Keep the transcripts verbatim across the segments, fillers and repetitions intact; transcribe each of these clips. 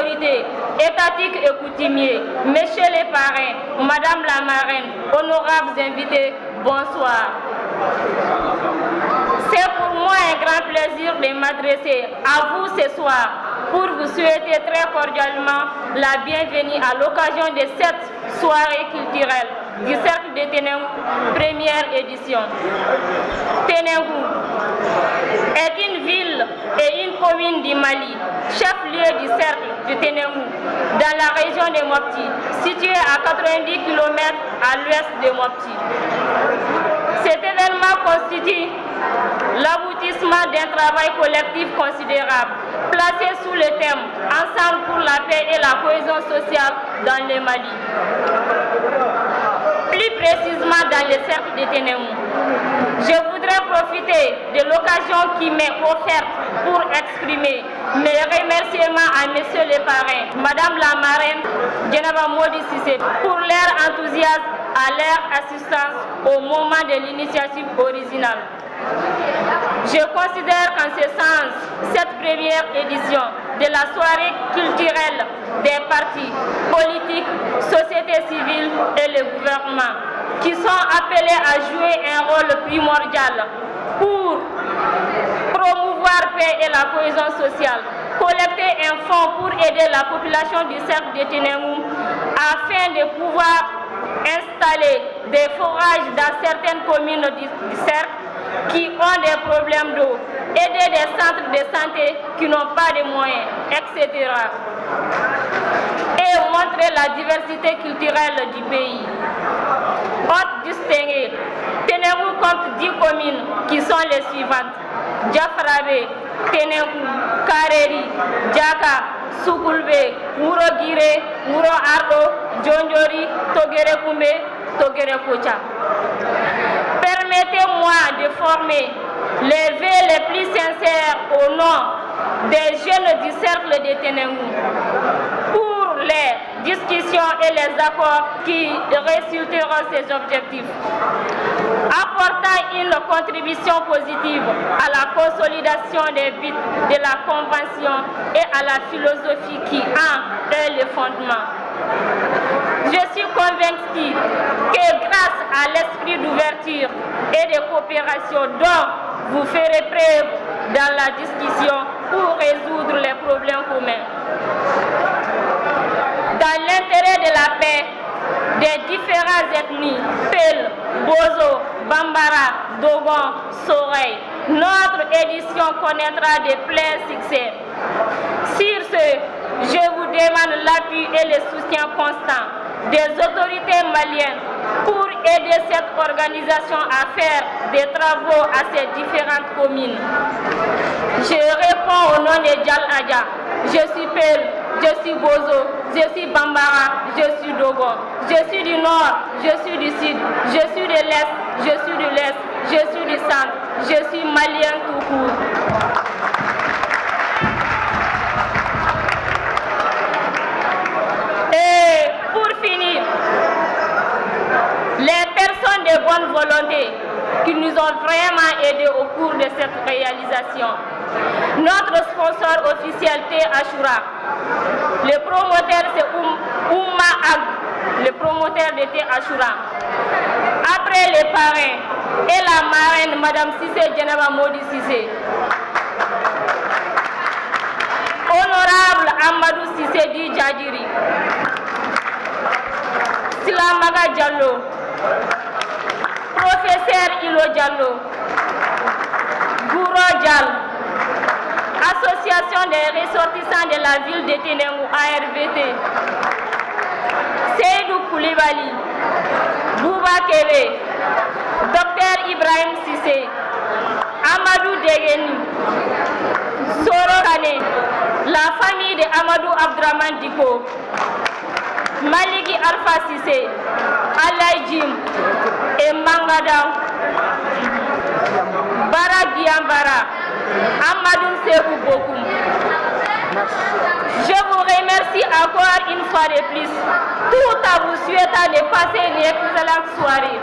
Invités étatiques et coutumiers, messieurs les parrains, madame la marraine, honorables invités, bonsoir. C'est pour moi un grand plaisir de m'adresser à vous ce soir pour vous souhaiter très cordialement la bienvenue à l'occasion de cette soirée culturelle du Cercle de Tenengou, première édition. Tenengou est une ville et une commune du Mali, chef-lieu du cercle de Tenengou, dans la région de Mopti, située à quatre-vingt-dix kilomètres à l'ouest de Mopti. Cet événement constitue l'aboutissement d'un travail collectif considérable, placé sous le thème Ensemble pour la paix et la cohésion sociale dans le Mali. Plus précisément dans le cercle de Tenengou. Je voudrais profiter de l'occasion qui m'est offerte pour exprimer mes remerciements à messieurs les parrains, madame la marraine, Djenaba Modi Cissé, pour leur enthousiasme à leur assistance au moment de l'initiative originale. Je considère qu'en ce sens, cette première édition de la soirée culturelle des partis politiques, société civile et le gouvernement, qui sont appelés à jouer un rôle primordial pour promouvoir paix et la cohésion sociale, collecter un fonds pour aider la population du cercle de Tenengou afin de pouvoir installer des forages dans certaines communes du, du cercle qui ont des problèmes d'eau, aider des centres de santé qui n'ont pas de moyens, et cetera. Et montrer la diversité culturelle du pays. Hôtes distingués, Tenengou compte dix communes qui sont les suivantes. Diafrabe, Tenengou, Kareri, Diaka, Soukoulbe, Wuro Guiré, Wuro Ardo, Diondiori, Toguérékoumbé, Toguérékoutia. Permettez-moi de former les vœux les plus sincères au nom des jeunes du cercle de Tenengou pour les discussions et les accords qui résulteront de ces objectifs, apportant une contribution positive à la consolidation des buts de la Convention et à la philosophie qui en est le fondement. Je suis convaincu que grâce à l'esprit d'ouverture et de coopération dont vous ferez preuve dans la discussion pour résoudre les problèmes communs, dans l'intérêt de la paix, des différentes ethnies, Peul, Bozo, Bambara, Dogon, Sorey, notre édition connaîtra de pleins succès. Sur ce, je vous demande l'appui et le soutien constant des autorités maliennes pour aider cette organisation à faire des travaux à ces différentes communes. Je réponds au nom de Djal Adja. Je suis Peul, je suis Bozo, je suis Bambara, je suis Dogon. Je suis du nord, je suis du sud, je suis de l'est, je suis de l'ouest, je suis du centre, je suis malien tout court. Et pour finir, les personnes de bonne volonté qui nous ont vraiment aidés au cours de cette réalisation. Notre sponsor officiel, Thé Achoura. Le promoteur, c'est Oum-, Ouma Ag, le promoteur de Thé Achoura. Après les parrains et la marraine, Madame Cissé Djenaba Modi Cissé. Honorable Amadou Cissé du Djadjiri. Silamaga Diallo. Professeur Ilo Diallo, Gouro Dial, Association des ressortissants de la ville de Tenengou, A R V T, Seydou Koulibaly, Bouba Kébé, Docteur Ibrahim Cissé, Amadou Degeni, Soro Kane, la famille de Amadou Abdraman Diko, Maliki Alpha Cissé, Alaï Jim et Mangada, Bara Guiambara, Amadou Sekou Bokoum. Je vous remercie encore une fois de plus, tout en vous souhaitant de passer une excellente soirée.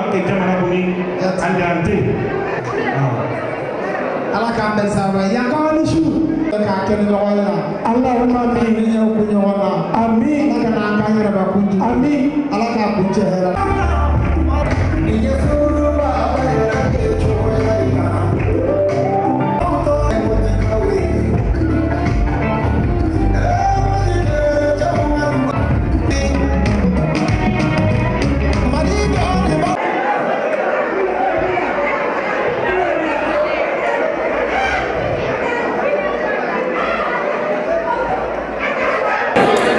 Ke jamana ko ni, hannde an tee. Ala k'an bɛn sababa yan k'an ni su. Ka kɛnɛ ɲɔgɔn la. Allahumma amin. Ni ɲɛw kun ɲɔgɔn na. Amin. Ala kana an k'an yɛrɛbakun di. Amin. Ala k'a kuncɛ hɛrɛ la.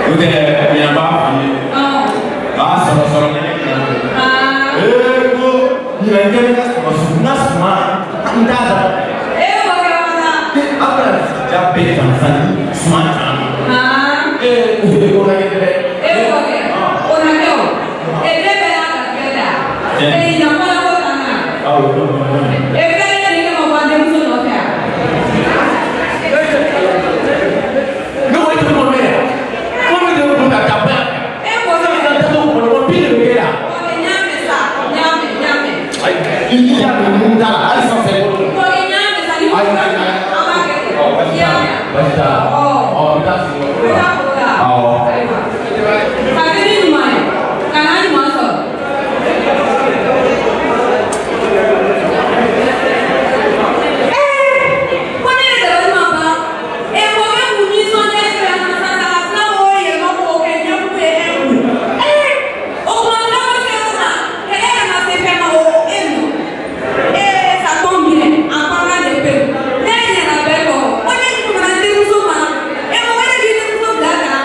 N'o tɛ, ɲinɛ b'a fɔ n ye. Ɔn. K'a sɔrɔ sɔrɔ nɛgɛ dilan. Aa. Ee, ko ɲinɛ kɛ ne ka sɔrɔ su, n ka suma, n t'a da. Ee, o kɛra fana. Ee, a bɛna ja bɛɛ ta sisan, suma ta. Aa. Ee, o tɛ ko lajɛ dɛ. Ee, o kɛ. O na kɛ o. Ee, bɛɛ bɛ n'a ka fɛn da. Ee, ɲinɛ fana ko ka na. Awɔ. Ee, fɛn ye nin kama bɔ an denmuso nɔfɛ yan. Ne ko e tɛ mɔgɔ mɛn yan. Ko ne de kun ka taa ban. E ko ne ka taa to ko ko bi de bɛ la. Ko ne ɲa mɛ sa, ɲa mɛ, ɲa mɛ. Ayi, i y'a mɛn mun da la, hali sisan fɛn ko. Ko ne ɲa mɛ sa, ni. Ayi, ayi, ayi. An b'a kɛ ten. Ɔ, baasi t'a la. Ɲa mɛ. Baasi t'a la. Ɔ. Ɔ, n bɛ taa foro la. Awɔ. Ayiwa. Ka kɛ ni ɲuman ye, ka na ɲuman sɔrɔ. Ee, ko ne ye dabali ma ban. Ee, ko bɛ mun nisɔndiya sira kan sisan, ka na fula mɔgɔw yɛlɛma k'o kɛ ɲɛkun ye e kun. Ee, o tuma fula bɛ se o ma, ka e yɛrɛ ma se fɛn ma, o e nɔ. Ee, ça tombe bien, en parlant de peau, ne ɲɛna bɛɛ kɔ, ko ne ɲɔgɔnna denmuso ma, ee, mɔgɔ de b'i denmuso bila ka na.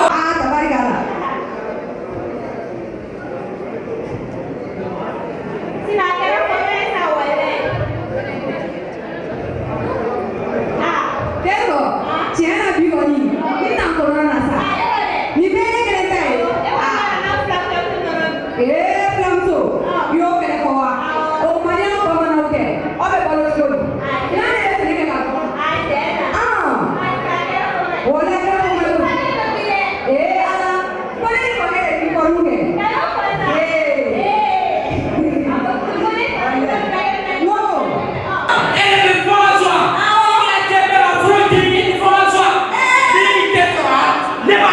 Ah, tabarikala. Sina kɛra ko bɛ sa wɛrɛ. Ah, Teko, tiɲɛ na bi kɔni, n na kɔnɔ na sa. Nin bɛɛ ye ne kelen ta ye. Ah. Ee, filamuso, i y'o fɛnɛ fɔ wa? O tuma, n'i y'o bamananw kɛ, aw bɛ balo cogo di? N'a yɛrɛ sɛnɛ kɛ ka ban. Aa, walayi, ne ko, ee, Ala, ko ne ni kɔrɔkɛ de bɛ kɔrɔw kɛ. Ee. N ko, e bɛ fɔlɔ sɔrɔ. Awɔ. E bɛ fɔlɔ sɔrɔ. Ni tɛ sɔrɔ, ne b'a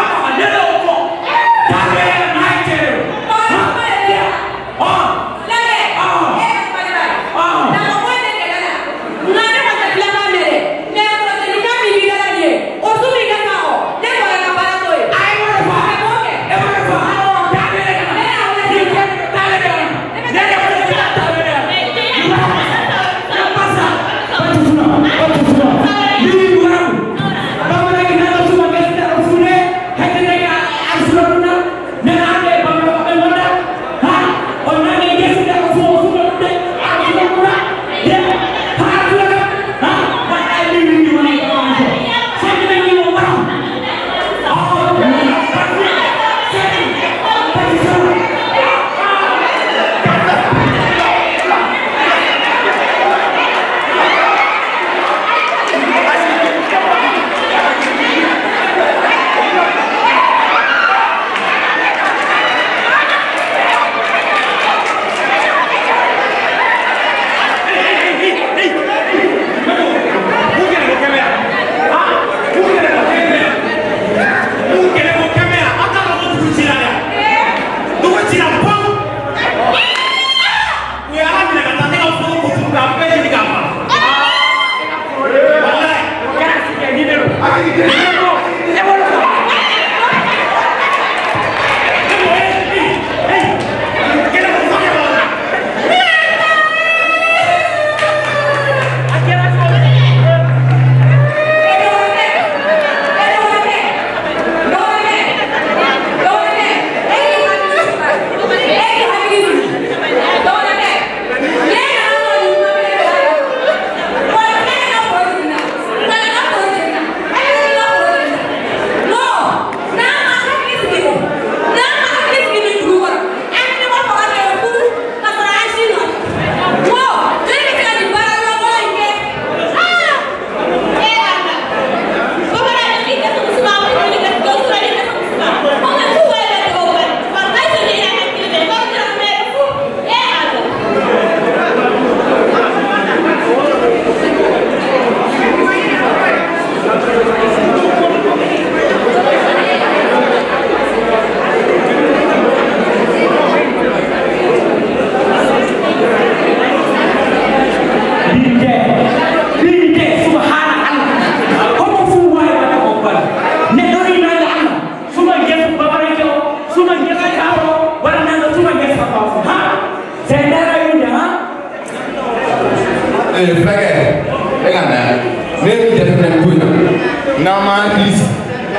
Naama Kilisi,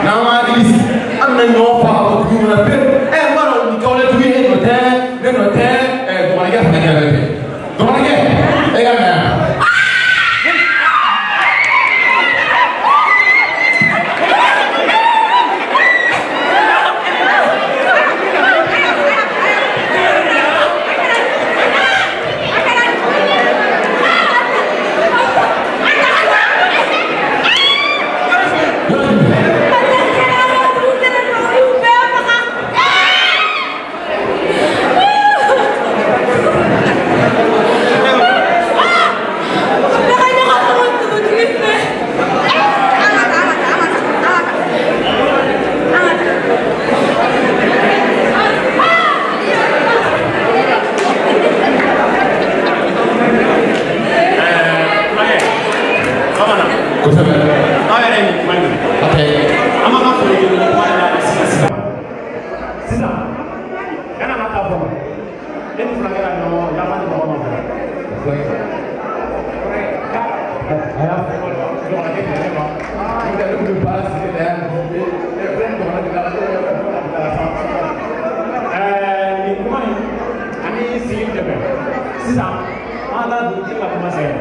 naama Kilisi, an na ñoo fa ko tuuna pe. E maro ni kawle tuwi e no te, ne no te, e ko ma ya fa ya te. Ko ma ya, e ya na. Sisan, kana na taa fɔlɔ. E ni fila kɛra ɲɔgɔn, yafa ni ɲɔgɔn ma fɔlɔ. A y'a fɔ, ɲɔgɔn kɛ ne ma. N tɛ, ne tun bɛ baara sigi de yan. E, e, fɛn ɲɔgɔn de la, e, e, ɛɛ, nin kuma in, ani sigi tɛmɛ. Sisan, an ka taa dugutigi ka kuma sɛbɛn.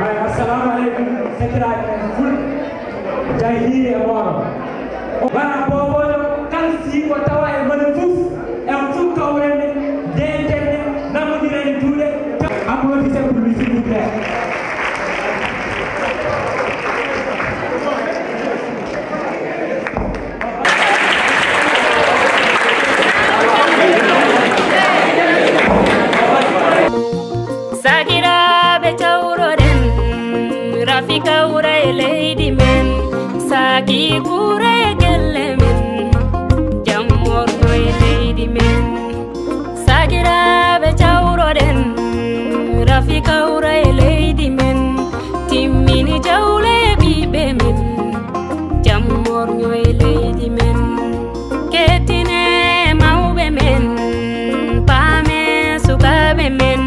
Hay, assalamu aleykum, sakiraaɓe men Fulɓe, jahiliire e Mooro. Wara booboojo, kala sii ko tawa e mone fof, en fof kawrene, ndeentene, namondirene juuɗe, applaudissez pour lui, s'il vous plaît. Sakiraaɓe, cawroɗen, Rafi kawra e leydi men, Saki kura e gelle men, jam worno e leydi men. Sakiraaɓe, cawroɗen, Rafi kawra e leydi men, timmini jawle e ɓiɓɓe men, jam worno e leydi men. Kettine mawɓe men, paame sukaaɓe men.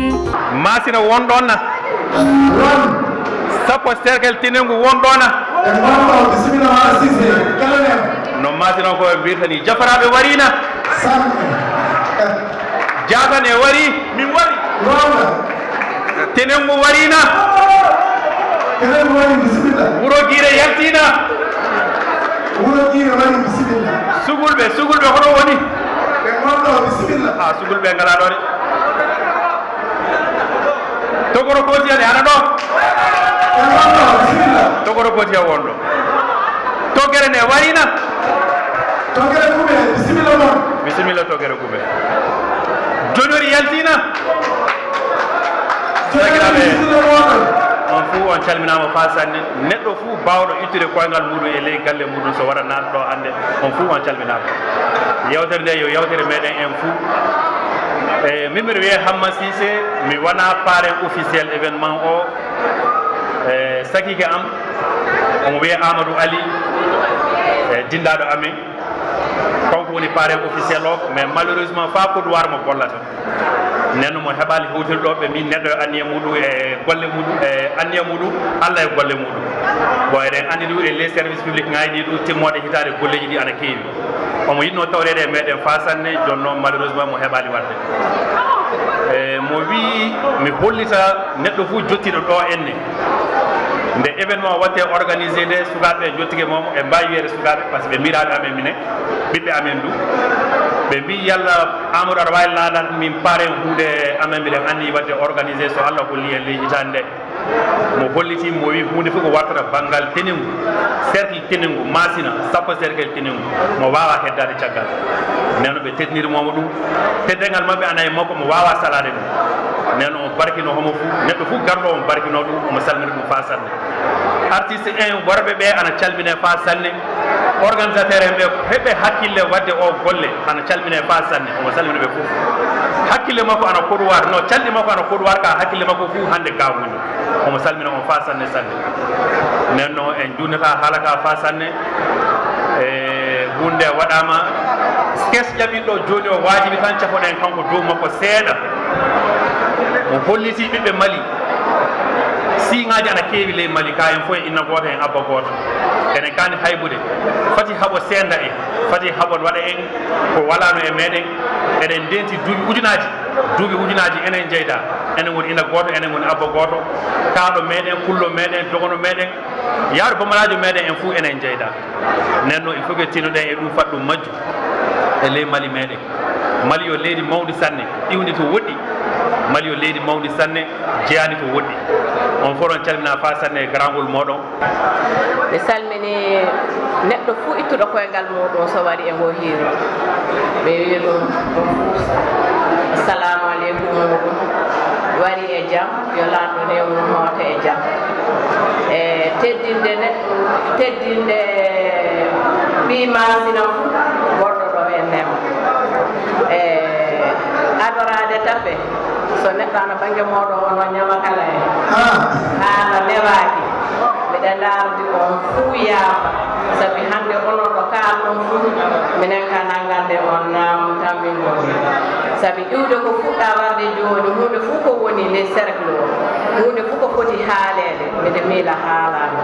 Maasina won ɗon na? Won. Sappo cercle Tenengu won ɗon na? E won ɗon, bisimilla maa Sise, kala nen. No Maasina ko mbirtani, jafaraaɓe wariina? Sanne. Jaatane wari? Min wari. Walla. Tenengu wariina? Tenengu wari, bisimilla. Wuro Giire yaltiina? Wuro Giire wari, bisimilla. Sugulɓe, sugulɓe hono woni? Ɓe ngonɗo, bisimilla. Ah, sugulɓe ngalaa ɗo de. Togoro Kootiya ne ana ɗo? Ɓe ngonɗo, bisimilla. Togoro Kootiya won ɗo. Togere ne wariina? Togere Kume, bisimilla mon. Bisimilla Togere Kume. Joñori yaltiina? Joñori, bisimilla mon. On fuu on calminaama faa sanne. Neɗɗo fuu baawɗo ittude koyngal muuɗum e ley galle muuɗum, so wara naata ɗo hannde, on fuu on calminaama. Yewtere nde yo yewtere meɗen en fuu. E, min mbiɗo wiyee Hamma Siise, mi wonaa parrain officiel événement o. E, sakiike am, omo wiyee Amadou Ali, e, dinndaaɗo amen. Kanko woni parrain officiel o, mais malheureusement faa Côte d'Ivoire mo gollata. Nden mo heɓaali hewtirde ɗo, ɓe mbii neɗɗo e anniya muuɗum e golle muuɗum, e anniya muuɗum, Alla e golle muuɗum. Bon, eɗen anndi ɗum e les services publics ŋaaji ɗi ɗum, timmoode hitaande golleeji ɗi ana keewi. Omo yiɗnoo tawreede e meɗen faa sanne, jooni noon malheureusement mo heɓaali waɗde. E mo wii mi hollita neɗɗo fuu jottiiɗo ɗo enne. Nde événement waɗtee organisé nde, sukaaɓe ɓe njottike moomo, ɓe mbaawi wiyeede sukaaɓe, par ce que ɓe miiraaɓe amen minen, ɓiɓɓe amen du. Ɓe mbii yalla Amadou aɗa waawi laalaade min parrain huunde amen, miɗen anndi waɗde organisé so Alla holli en ley hitaande nde. Mo holliti, mo wii huunde fof ko wartata banngal Tenengu, cercle Tenengu, Maasina, sappo cercle Tenengu, mo waawaa heddaade caggal. Nden ɓe teddiniri mo ɗum. Teddeengal maɓɓe ana e makko, mo waawaa salaade ɗum. Nden o barkinoo homo fuu, neɗɗo fuu garɗo o, o barkinoo ɗum, omo salmina ɗum faa sanne. Artiste en, worɓe ɓe ana calminee faa sanne. Organisateur en ɓe, heɓe hakkille waɗde o golle, ana calminee faa sanne, omo salmina ɓe fof. Hakkille makko ana Côte d'Ivoire, no calɗi makko ana Côte d'Ivoire, ka hakkille makko fuu hannde ga woni. Omo salmina on faa sanne sanne. Nden no en juutnataa haala ka faa sanne. E huunde waɗaama, Kes ƴamiɗo jooni o, waajibi tan cafoɗen kanko dow makko seeɗa. O hollitii ɓiɓɓe Mali. Siiŋaaji ana keewi ley Mali, kaa en fof en inna gooto, en abba gooto. Eɗen kaani haybude. Fati haɓo seenda en, fati haɓo waɗa en ko walaano e meɗen. Eɗen ndenti duuɓi ujunaaji, duuɓi ujunaaji enen njeyda. Enen woni inna gooto, enen woni abba gooto. Kaaɗo meɗen, pullo meɗen, dogono meɗen, yaaru bamalaajo meɗen, en fuu enen njeyda. Nden non, il faut que tinoɗen e ɗum, fat ɗum majju e ley Mali meɗen. Mali yo leydi mawndi sanne, iwndi to woɗɗi. Mali yo leydi mawndi sanne, jeyaandi to woɗɗi. On fof on calminaa faa sanne e garangol mooɗon. Mi salmini neɗɗo fuu ittuɗo koyngal muuɗum so wari e ngoo hiiro. Mi wiyi ɗum, ɗum fuu, assalaamu aleykum muuɗum. Wari e jam, yo Laamɗo newnun hoota e jam. E teddinde ne, teddinde ɓii Maasina fuu gonɗo ɗo e Neema. E adoraade tafe, so neɗɗo ana bannge mooɗon, onon ñama kala en. Ah. Haala newaaki. Miɗen ndaardi on fuu yaafa. Sabi hannde onon ɗo kaalɗon fuu, minen ka nanngande on naamu tan min ngoni. Sabi iwde ko fuɗɗaa warde jooni, huunde fuu ko woni ley cercle o, huunde fuu ko foti haaleede, miɗo miila haalaama.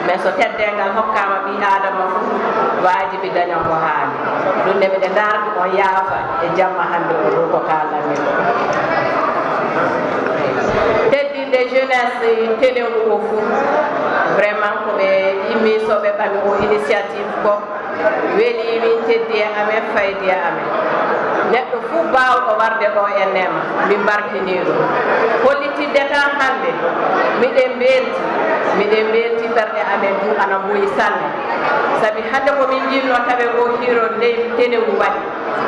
Mais so teddeengal hokkaama ɓii Aadama fuu, waajibi dañan ko haali. Ɗum ne miɗo ndaardi on yaafa e jamma hannde o ɗo ko kaalanmi ɗo. Teddinde jeunesse Tenengu o fuu, vraiment ko ɓe immii so ɓe ɓami o initiative ko. Welii min, teddii e amen, faydii e amen. Neɗɗo fuu baawɗo warde ɗo e Neema, min mbarkinii ɗum. Hollitidde tan hannde, miɗen mbelti, miɗen mbelti, ɓerɗe amen duu ana mboyi sanne. Sabi hannde ko min njinnoo tawe ngoo hiiro ley Tenengu waɗi,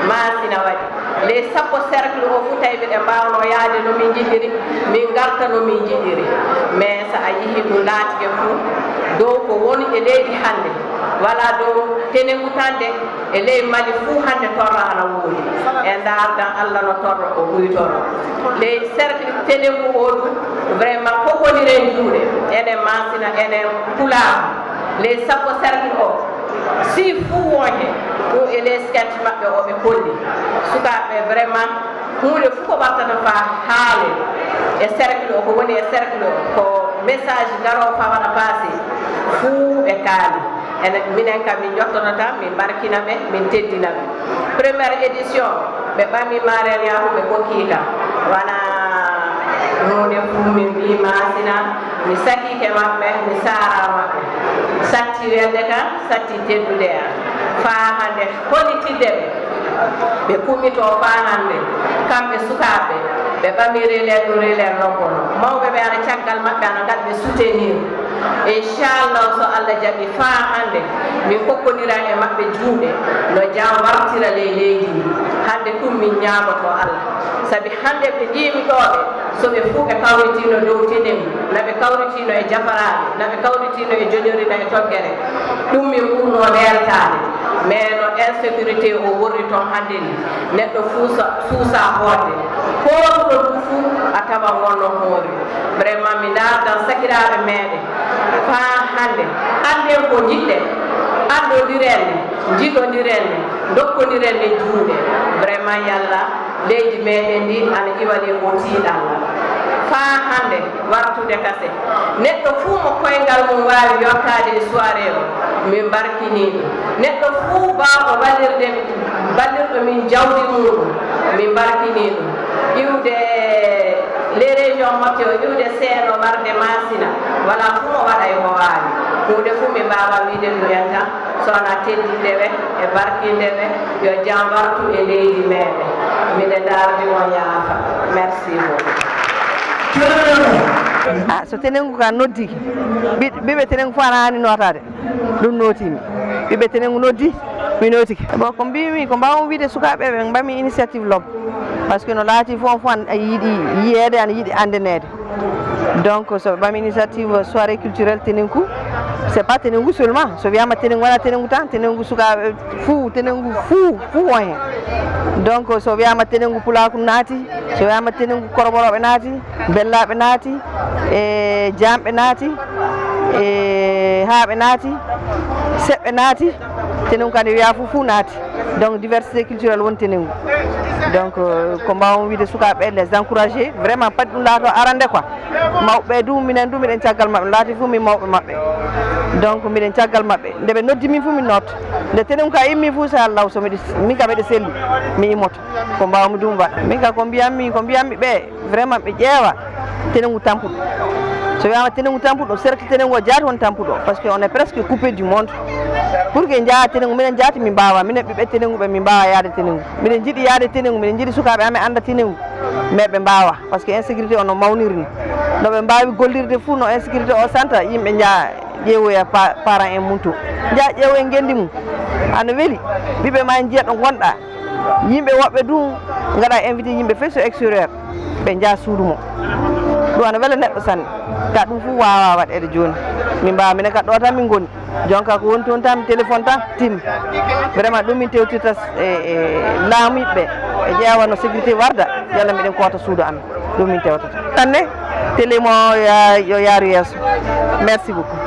Maasina waɗi. Ley sappo cercle o fuu tawi miɗen mbaawnoo yahde no min njiɗiri, min ngarta no min njiɗiri. Mais so a yihii ɗum laatike fuu, dow ko woni e leydi hannde, walaa dow Tenengu tan de, e ley Mali fuu hannde torra ana woodi. En ndaardan Alla no torra o huytoro. Ley cercle Tenengu o du, vraiment kokkondiren juuɗe, enen Maasina, enen Pulaaku. Ley sappo cercle o, six fuu won hen. Ɗum e ley sketch maɓɓe o ɓe kolli. Sukaaɓe vraiment huunde fuu ko ɓattata faa haale e cercle o, ko woni e cercle o, ko message garoo faa waɗa passé fuu ɓe kaali. Enen, minen kam min njottoto tan, min mbarkina ɓe, min teddina ɓe. Première édition, ɓe ɓami Marel Yahoo, ɓe kokki kam. Wana huunde fuu min mbii Maasina, mi sakiike maɓɓe, mi saaraa maɓɓe. Satti welde kam, satti teddude am. Faa hannde hollitidde ɓe. Ɓe kumitoo faa hannde, kamɓe sukaaɓe, ɓe ɓami relais ɗum, relais lobbono. Mawɓe ɓe ana caggal maɓɓe, ana ngaɗa ɓe soutenir. Inchallah, so Allah jaɓi faa hannde, min kokkondira e maɓɓe juuɗe, no jam wartira ley leydi ndi. Hannde ɗum min ñaagotoo Allah. Sabi hannde ɓe njii mi ɗoo ɓe, so ɓe fuu ɓe kawritiino dow Tenengu, na ɓe kawritiino e jafaraaɓe, na ɓe kawritiino e joñori, na e toggere, ɗum min ɓurnoo leeltaade. Mais no insécurité o worri toon hannde nii, neɗɗo fuu so suusaa hootde, kooruɗo ɗum fuu a tawan wonno hoore. Vraiment, mi ndaardan sakiraaɓe meeɗen faa hannde, annden ko njiɗɗen, anndondiren ne, njiɗondiren ne, ndokkondiren ne juuɗe. Vraiment, yalla leydi meeɗen ndi ana iwani o tiiɗalla. Faa hannde wartude kase, neɗɗo fuu mo koyngal mum waawi yottaade e soirée o, min mbarkinii ɗum. Neɗɗo fuu baawɗo wallirde, wallirɗo min jawdi muuɗum, min mbarkinii ɗum. Iwde les régions maɓɓe o, iwde Seeno warde Maasina, walaa fuu mo waɗa e ko waawi. Huunde fuu min mbaawaa wiyde ɗum en tan, so wonaa teddinde ɓe e barkinde ɓe, yo jam wartu e leydi meeɗen. Miɗo ndaardi on yaafa. Merci beaucoup. Ah, so Tenengu kaa noddi, ɓi-, ɓiɓɓe Tenengu fof ana haani nootaade. Ɗum nootiimi. Ɓiɓɓe Tenengu noddi, mi nootike. Bon, ko mbiimi, ko mbaawmi wiyde sukaaɓe ɓe, ɓe mbaɗmi initiative lob. Parce que no laati fof, on fof ana yiɗi yiyeede, ana yiɗi anndeneede. Donc, so ɓe ɓami initiative soirée culturelle Tenengu, c'est pas Tenengu seulement. So wiyaama Tenengu, wonaa Tenengu tan, Tenengu sukaaɓe fuu, Tenengu fuu, fuu won hen. Donc, so wiyaama Tenengu Pulaaku naati, so wiyaama Tenengu Koroborooɓe naati, Bellaaɓe naati, e Jaamɓe naati, e Haaɓe naati, Seɓɓe naati, Tenengu kadi wiya fuu fuu naati. Donc diversité culturelle woni Tenengu. Donc euh, ko mbaawmi wiide sukaaɓe ɓee, les encourager vraiment, pati ɗum laatoo arande quoi. Mawɓe ɓee duu, minen duu miɗen caggal maɓɓe, laati fuu min mawɓe maɓɓe. Donc miɗen caggal maɓɓe, nde ɓe noddi min fuu min nooto. Nde Tenengu ka immii fuu, so Alla, so miɗo, min kam miɗo selli, mi immoto. Ko mbaawmi duu mi waɗa. Min kam ko mbiyammi, ko mbiyammi ɓee, vraiment ɓe ƴeewa Tenengu tampuɗo. So wiyaama Tenengu tampuɗo, cercle Tenengu o jaati woni tampuɗo, parce que on est presque coupé du monde. Pour que njaha Tenengu, minen jaati min mbaawaa, minen ɓiɓɓe Tenengu ɓee min mbaawaa yaade Tenengu. Miɗen njiɗi yaade Tenengu, miɗen njiɗi sukaaɓe amen annda Tenengu, mais ɓe mbaawaa, parce que insécurité o no mawniri nii. No ɓe mbaawi gollirde fuu, no insécurité o santa, yimɓe njaha ƴeewoya pa-, parent en mum to. Njaha ƴeewoya ngenndi mum. Ana weli, ɓiɓɓe maa njiya ɗo ngonɗaa. Yimɓe woɓɓe duu ngaɗa invité yimɓe fay so extérieur, ɓe njaha suudu mum. Ɗum ana wela neɗɗo sanne. Ka ɗum fuu waawaa waɗeede jooni. Min mbaawaa, minen ka ɗo tan min ngoni. Jonkaa ko woni toon tan, mi téléphone tan, timmi. Vraiment ɗum min tewtirta e, e laamu ɓe, ɓe ƴeewa no sécurité warda, yalla miɗen koota suudu amen. Ɗum min tewtata. Tan ne, télé mo ya-, yo yaaru yeeso. Merci beaucoup.